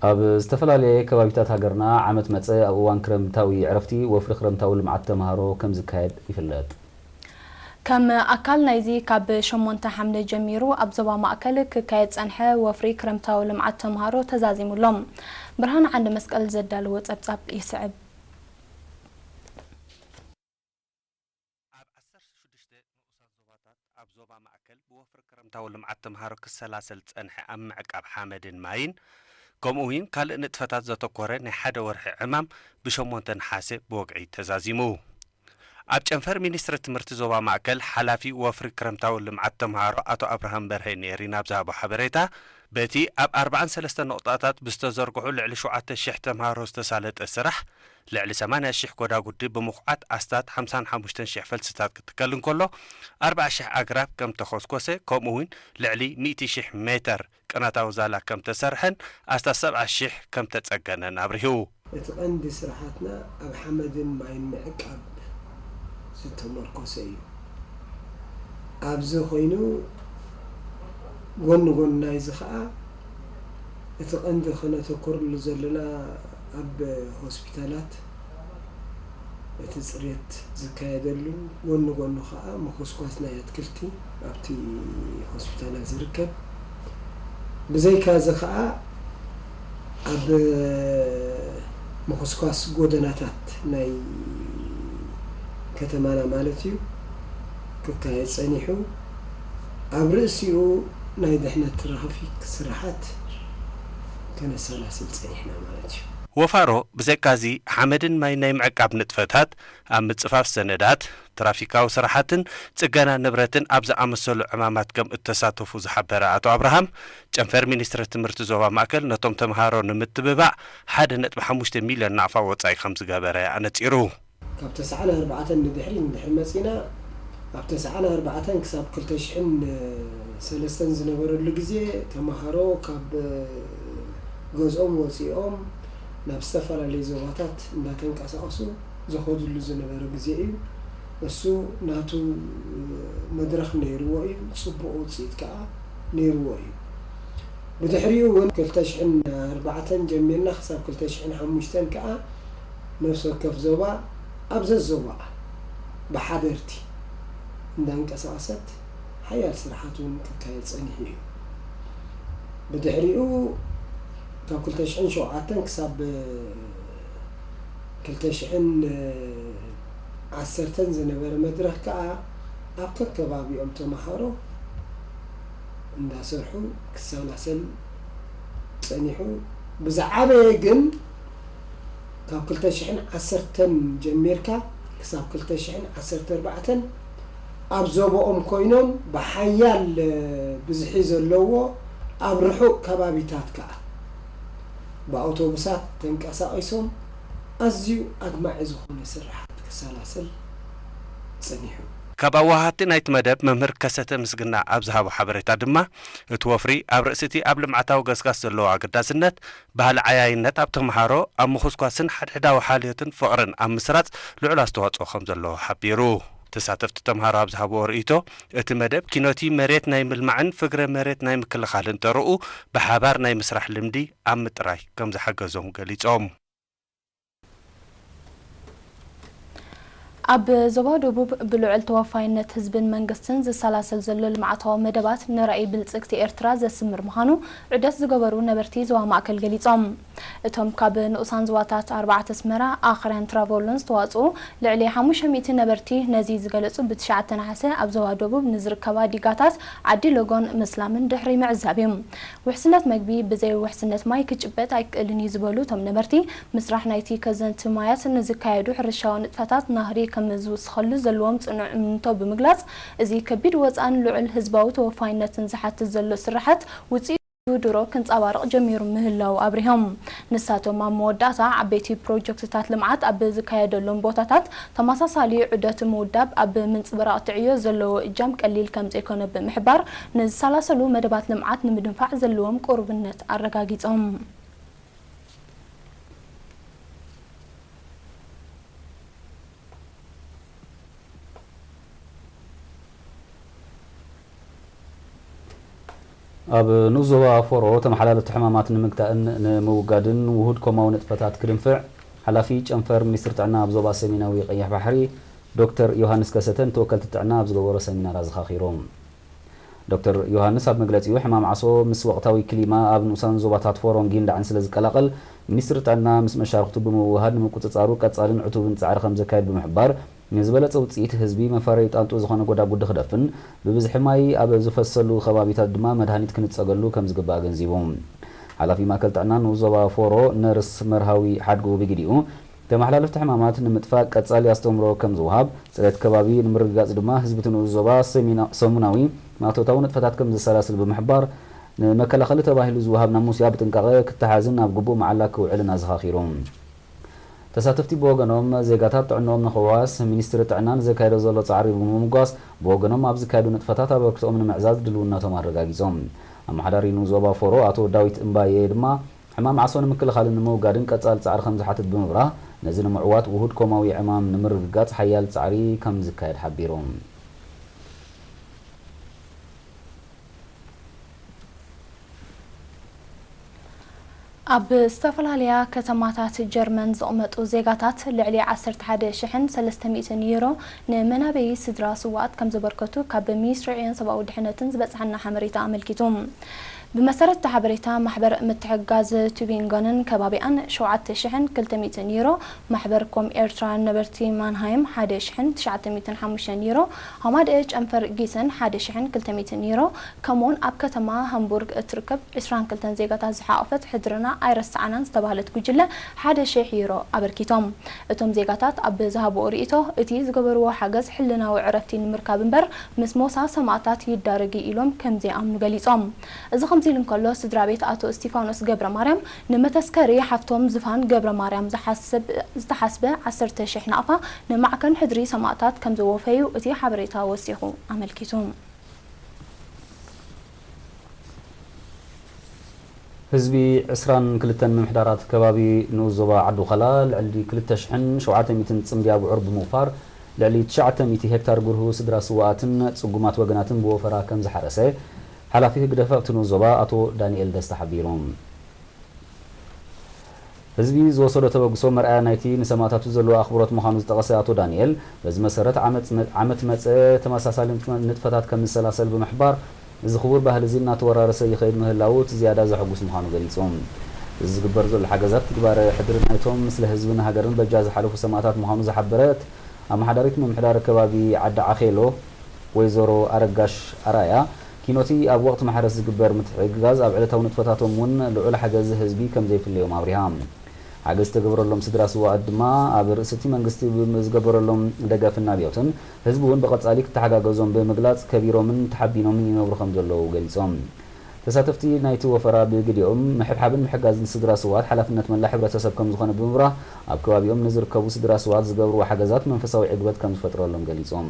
ኣብ ዝተፈላለየ ከባቢታት ሃገርና ዓመት መጸ ኣብ እዋን ክረምታዊ ዕረፍቲ ወፍሪ ክረምታዊ ልምዓት ተምሃሮ ከም ዝካየድ ይፍለጥ። ከም ኣካል ናይዚ ካብ ሸሞንተ ሓምለ ጀሚሩ ኣብ ዞባ ማእከል ክካየድ ጸንሐ ወፍሪ ክረምታዊ ልምዓት ተምሃሮ ተዛዚሙ ኣሎ። ብርሃን ዓንደ መስቀል ዘዳለዎ ጸብጻብ ይስዕብ። ኣብ ዓሰርተ ሽዱሽተ ንኡሳት ዞባታት ኣብ ዞባ ማእከል ብወፍሪ ክረምታዊ ልምዓት ተምሃሮ ክሰላሰል ዝጸንሐ ኣብ ምዕቃብ ሓመድን ማይን ከምኡ እውን ካልእ ንጥፈታት ዘተኮረ ናይ ሓደ ወርሒ ዕማም ብሸሞንተ ነሓሰ ብወግዒ ተዛዚሙ። ኣብ ጨንፈር ሚኒስትሪ ትምህርቲ ዞባ ማእከል ሓላፊ ወፍሪ ክረምታዊ ልምዓት ተምሃሮ ኣቶ ኣብርሃም በርሀ ኔሪን ኣብ ዝሃቦ ሓበሬታ፣ በቲ ኣብ ኣርባዓን ሰለስተን ነቑጣታት ብዝተዘርግሑ ልዕሊ ሸውዓተ ሽሕ ተምሃሮ ዝተሳለጠ ስራሕ፣ ልዕሊ ሰማንያ ሽሕ ጎዳጉዲ ብምኹዓት ኣስታት ሓምሳን ሓሙሽተን ሽሕ ፈልስታት ክትከል እንከሎ፣ ኣርብዓ ሽሕ ኣግራብ ከም ተኾስኮሰ፣ ከምኡ እውን ልዕሊ ሚእቲ ሽሕ ሜተር ቅናታዊ ዛላ ከም ተሰርሐን ኣስታት ሰብዓ ሽሕ ከም ተጸገነን ኣብሪሁ። እቲ ቀንዲ ስራሓትና ኣብ ሓመድን ማይን ምዕቃብ ዝተመርኮሰ እዩ። ኣብዚ ኮይኑ፣ ጎኒ ጎኒ ናይዚ ኸኣ፣ እቲ ቀንዲ ከነተኩርሉ ዘለና ኣብ ሆስፒታላት እቲ ጽሬት ዝካየደሉን ጎኒ ጎኑ ኸኣ ምኹስኳስ ናይ ኣትክልቲ ኣብቲ ሆስፒታላት ዝርከብ። ብዘይካ እዚ ኸኣ ኣብ ምኹስኳስ ጎደናታት ናይ ከተማና ማለት እዩ ክካየድ ጸኒሑ። ኣብ ርእሲኡ ናይ ድሕነት ትራፊክ ስራሓት ከነሰላስል ጸኒሕና ማለት እዩ። ወፋሮ ብዘይካዚ ሓመድን ማይ ናይ ምዕቃብ ንጥፈታት፣ ኣብ ምጽፋፍ ሰነዳት፣ ትራፊካዊ ስራሓትን ጽገና ንብረትን ኣብ ዝኣመሰሉ ዕማማት ከም እተሳተፉ ዝሓበረ ኣቶ ኣብርሃም፣ ጨንፈር ሚኒስትሪ ትምህርቲ ዞባ ማእከል ነቶም ተምሃሮ ንምትብባዕ ሓደ ነጥቢ ሓሙሽተ ሚልዮን ናቕፋ ወጻኢ ከም ዝገበረ ኣነጺሩ። ካብ ተስዓን ኣርባዕተን ንድሕሪ ንድሕሪ መጺና፣ ኣብ ተስዓን ኣርባዕተን ክሳብ ክልተ ሽሕን ሰለስተን ዝነበረሉ ግዜ፣ ተምሃሮ ካብ ገዝኦም ወጺኦም ናብ ዝተፈላለዩ ዞባታት እንዳተንቀሳቐሱ ዝኸድሉ ዝነበረ ግዜ እዩ። እሱ ናቱ መድረኽ ነይርዎ እዩ፣ ጽቡቕ ውጽኢት ከኣ ነይርዎ እዩ። ብድሕሪኡ እውን ክልተ ሽሕን ኣርባዕተን ጀሚርና ክሳብ ክልተ ሽሕን ሓሙሽተን ከኣ ነፍሲ ወከፍ ዞባ ኣብ ዘዞባኣ ብሓደርቲ እንዳንቀሳቐሰት ሓያል ስራሓት እውን ክካየድ ጸኒሑ እዩ። ብድሕሪኡ ካብ ክልተ ሽሕን ሸውዓተን ክሳብ ክልተ ሽሕን ዓሰርተን ዝነበረ መድረኽ ከኣ ኣብ ከከባቢኦም ተምሃሮ እንዳሰርሑ ክሰላሰል ጸኒሑ። ብዝዓበየ ግን ካብ ክልተ ሽሕን ዓሰርተን ጀሚርካ ክሳብ ክልተ ሽሕን ዓሰርተ ኣርባዕተን ኣብ ዞባኦም ኮይኖም ብሓያል ብዝሒ ዘለዎ ኣብ ርሑቕ ከባቢታት ከኣ ብኣውቶቡሳት ተንቀሳቒሶም ኣዝዩ ኣድማዒ ዝኾነ ስርሓት ክሰላሰል ጸኒሑ። ካብ ኣዋሃድቲ ናይቲ መደብ መምህር ከሰተ ምስግና ኣብ ዝሃቦ ሓበሬታ ድማ፣ እቲ ወፍሪ ኣብ ርእሲ እቲ ኣብ ልምዓታዊ ገስጋስ ዘለዎ ኣገዳስነት፣ ባህሊ ዓያይነት ኣብ ተምሃሮ፣ ኣብ ምኹስኳስን ሓድሕዳዊ ሓልዮትን ፍቕርን ኣብ ምስራጽ ልዑል ኣስተዋጽኦ ከም ዘለዎ ሓቢሩ። ተሳተፍቲ ተምሃሮ ኣብ ዝሃብዎ ርእይቶ፣ እቲ መደብ ኪኖቲ መሬት ናይ ምልማዕን ፍግረ መሬት ናይ ምክልኻልን ተርኡ ብሓባር ናይ ምስራሕ ልምዲ ኣብ ምጥራይ ከም ዝሓገዞም ገሊጾም። ኣብ ዞባ ደቡብ ብልዑል ተወፋይነት ህዝብን መንግስትን ዝሰላሰል ዘሎ ልምዓታዊ መደባት ንራእይ ብልጽግቲ ኤርትራ ዘስምር ምዃኑ ዑደት ዝገበሩ ነበርቲ ዞባ ማእከል ገሊጾም። እቶም ካብ ንኡሳን ዞባታት ኣርባዕተ ኣስመራ፣ ኣኽርያን ትራቮሎን ዝተዋጽኡ ልዕሊ ሓሙሽተ ሚእቲ ነበርቲ ነዚ ዝገለጹ ብትሽዓተ ነሓሰ ኣብ ዞባ ደቡብ ንዝርከባ ዲጋታት ዓዲ ሎጎን ምስላምን ድሕሪ ምዕዛብ እዩ። ውሕስነት መግቢ ብዘይ ውሕስነት ማይ ክጭበጥ ኣይክእልን እዩ ዝበሉ እቶም ነበርቲ፣ ምስራሕ ናይቲ ከዘንቲ ማያት ንዝካየዱ ሕርሻዊ ንጥፈታት ናህሪ ከም ዝውስኸሉ ዘለዎም ጽኑዕ እምንቶ ብምግላጽ፣ እዚ ከቢድ ወጻእን ልዑል ህዝባዊ ተወፋይነትን ዝሓትት ዘሎ ስርሓት ውጽኢቱ ድሮ ክንጸባረቕ ጀሚሩ ምህላዉ ኣብሪሆም። ንሳቶም ኣብ መወዳእታ፣ ዓበይቲ ፕሮጀክትታት ልምዓት ኣብ ዝካየደሎም ቦታታት ተመሳሳሊ ዑደት ምውዳብ ኣብ ምንጽብራቕ ትዕዮ ዘለዎ እጃም ቀሊል ከም ዘይኮነ ብምሕባር፣ ንዝሰላሰሉ መደባት ልምዓት ንምድንፋዕ ዘለዎም ቁርብነት ኣረጋጊጾም። ኣብ ንኡስ ዞባ ፎሮ ተመሓላለፍቲ ሕማማት ንምግታእን ንምውጋድን ውሁድ ኮማዊ ንጥፈታት ክድንፍዕ ሓላፊ ጨንፈር ሚኒስትሪ ጥዕና ኣብ ዞባ ሰሜናዊ ቀይሕ ባሕሪ ዶክተር ዮሃንስ ከሰተ ንተወከልቲ ጥዕና ኣብ ዝገበሮ ሰሚናር ኣዘኻኺሩ። ዶክተር ዮሃንስ ኣብ መግለጺኡ፣ ሕማም ዓሶ ምስ ወቕታዊ ክሊማ ኣብ ንኡሳን ዞባታት ፎሮን ጊንዳዕን ስለ ዝቀላቐል፣ ሚኒስትሪ ጥዕና ምስ መሻርኽቱ ብምውህሃድ ንምቁጽጻሩ ቀጻልን ዕቱብን ጻዕሪ ከም ዘካየድ ብምሕባር፣ ንዝበለጸ ውጽኢት ህዝቢ መፋረዪ ጣንጡ ዝኾነ ጎዳጉዲ ክደፍን፣ ብብዝሒ ማይ ኣብ ዝፈሰሉ ከባቢታት ድማ መድሃኒት ክንጸገሉ ከም ዝግባእ ኣገንዚቡ። ሓላፊ ማእከል ጥዕና ንኡስ ዞባ ፎሮ ነርስ መርሃዊ ሓድጉ ብግዲኡ፣ ተመሓላለፍቲ ሕማማት ንምጥፋእ ቀጻሊ ኣስተምህሮ ከም ዝወሃብ፣ ጽሬት ከባቢ ንምርግጋጽ ድማ ህዝቢ እቲ ንኡስ ዞባ ሰሚና-፣ ሰሙናዊ ማእቶታዊ ንጥፈታት ከም ዘሰላስል ብምሕባር፣ ንመከላኸሊ ተባሂሉ ዝወሃብ ናሙስያ ብጥንቃቐ ክተሓዝን ኣብ ግቡእ መዓላ ክውዕልን ኣዘኻኺሩ። ተሳተፍቲ ብወገኖም፣ ዜጋታት ጥዕንኦም ንኽውሕስ ሚኒስትሪ ጥዕና ንዘካየዶ ዘሎ ጻዕሪ ብምምጓስ፣ ብወገኖም ኣብ ዝካየዱ ንጥፈታት ኣበርክቶኦም ንምዕዛዝ ድልውነቶም ኣረጋጊጾም። ኣመሓዳሪ ንኡስ ዞባ ፎሮ ኣቶ ዳዊት እምባየ ድማ፣ ሕማም ዓሶ ንምክልኻልን ንምውጋድን ቀጻሊ ጻዕሪ ከም ዝሓትት ብምብራህ፣ ነዚ ንምዕዋት ውሁድ ኮማዊ ዕማም ንምርግጋጽ ሓያል ጻዕሪ ከም ዝካየድ ሓቢሩ። ኣብ ዝተፈላለያ ከተማታት ጀርመን ዝቕመጡ ዜጋታት ልዕሊ ዓሰርተ ሓደ ሽሕን ሰለስተ ሚእትን ዩሮ ንመናበዪ ስድራ ስውኣት ከም ዘበርከቱ ካብ ሚኒስትሪ ዕዮን ሰብኣዊ ድሕነትን ዝበጽሓና ሓበሬታ ኣመልኪቱ። ብመሰረት እቲ ሓበሬታ፣ ማሕበር ምትሕግጋዝ ቱቢንጎንን ከባቢኣን ሸውዓተ ሽሕን ክልተ ሚእትን ዩሮ፣ ማሕበር ኮም ኤርትራ ነበርቲ ማንሃይም ሓደ ሽሕን ትሽዓተ ሚእትን ሓሙሽተን ዩሮ፣ ሃማደኤ ጨንፈር ጊሰን ሓደ ሽሕን ክልተ ሚእትን ዩሮ፣ ከምኡውን ኣብ ከተማ ሃምቡርግ እትርከብ ዕስራን ክልተን ዜጋታት ዝሓቖፈት ሕድርና ኣይረሳዕናን ዝተባህለት ጉጅለ ሓደ ሽሕ ዩሮ ኣበርኪቶም። እቶም ዜጋታት ኣብ ዝሃብዎ ርእይቶ፣ እቲ ዝገበርዎ ሓገዝ ሕልናዊ ዕረፍቲ ንምርካብ እምበር ምስ ሞሳ ሰማእታት ይዳረግ እዩ ኢሎም ከም ዘይኣምኑ ገሊጾም። እዚ ከምዚ ኢሉ እንከሎ፣ ስድራ ቤት ኣቶ እስቲፋኖስ ገብረ ማርያም ንመተስከሪ ሓፍቶም ዝፋን ገብረ ማርያም ዝሓስብ-፣ ዝተሓስበ ዓሰርተ ሽሕ ናቕፋ ንማዕከን ሕድሪ ሰማእታት ከም ዘወፈዩ እቲ ሓበሬታ ወሲኹ ኣመልኪቱ። ህዝቢ ዕስራን ክልተን ምምሕዳራት ከባቢ ንኡስ ዞባ ዓዲ ዃላ ልዕሊ ክልተ ሽሕን ሸውዓተ ሚእትን ጽምዲ ኣብዑር ብምውፋር፣ ልዕሊ ትሽዓተ ሚእቲ ሄክታር ጉርሁ ስድራ ስውኣትን ጽጉማት ወገናትን ብወፈራ ከም ዝሓረሰ፣ ሓላፊ ህግደፍ ኣብቲ ንኡስ ዞባ ኣቶ ዳንኤል ደስታ ሓቢሩ። ህዝቢ ዝወሰዶ ተበግሶ መርኣያ ናይቲ ንሰማእታቱ ዘለዎ ኣኽብሮት ምዃኑ ዝጠቐሰ ኣቶ ዳንኤል፣ በዚ መሰረት ዓመት መ-፣ ዓመት መጸ ተመሳሳሊ ንጥፈ-፣ ንጥፈታት ከም ዝሰላሰል ብምሕባር፣ እዚ ክቡር ባህሊ እዚ እናተወራረሰ ይኸይድ ምህላዉ እቲ ዝያዳ ዘሐጉስ ምዃኑ ገሊጹ። እዚ ዝግበር ዘሎ ሓገዛት ትግባረ ሕድሪ ናይቶም ስለ ህዝብን ሃገርን በጃ ዝሓለፉ ሰማእታት ምዃኑ ዝሓበረት ኣመሓዳሪት ምምሕዳር ከባቢ ዓዲ ዓኼሎ ወይዘሮ ኣረጋሽ ኣርኣያ፣ ኪኖቲ ኣብ ወቕቲ ማሕረስ ዝግበር ምትሕግጋዝ ኣብ ዕለታዊ ንጥፈታቶም እውን ልዑል ሓገዝ ህዝቢ ከም ዘይፍለዮም ኣብሪሃ። ሓገዝ ዝተገበረሎም ስድራ ስውኣት ድማ ኣብ ርእሲ እቲ መንግስቲ ብዝገበረሎም ደገፍን ኣብዮትን ህዝቢ እውን ብቐጻሊ ክተሓጋገዞም ብምግላጽ ከቢሮምን ተሓቢኖምን ይነብሩ ከም ዘለዉ ገሊጾም። ተሳተፍቲ ናይቲ ወፈራ ብግዲኦም ምሕብሓብን ምሕጋዝን ስድራ ስውኣት ሓላፍነት መላእ ሕብረተሰብ ከም ዝኾነ ብምብራህ ኣብ ከባቢኦም ንዝርከቡ ስድራ ስውኣት ዝገብርዎ ሓገዛት መንፈሳዊ ዕግበት ከም ዝፈጥረሎም ገሊጾም።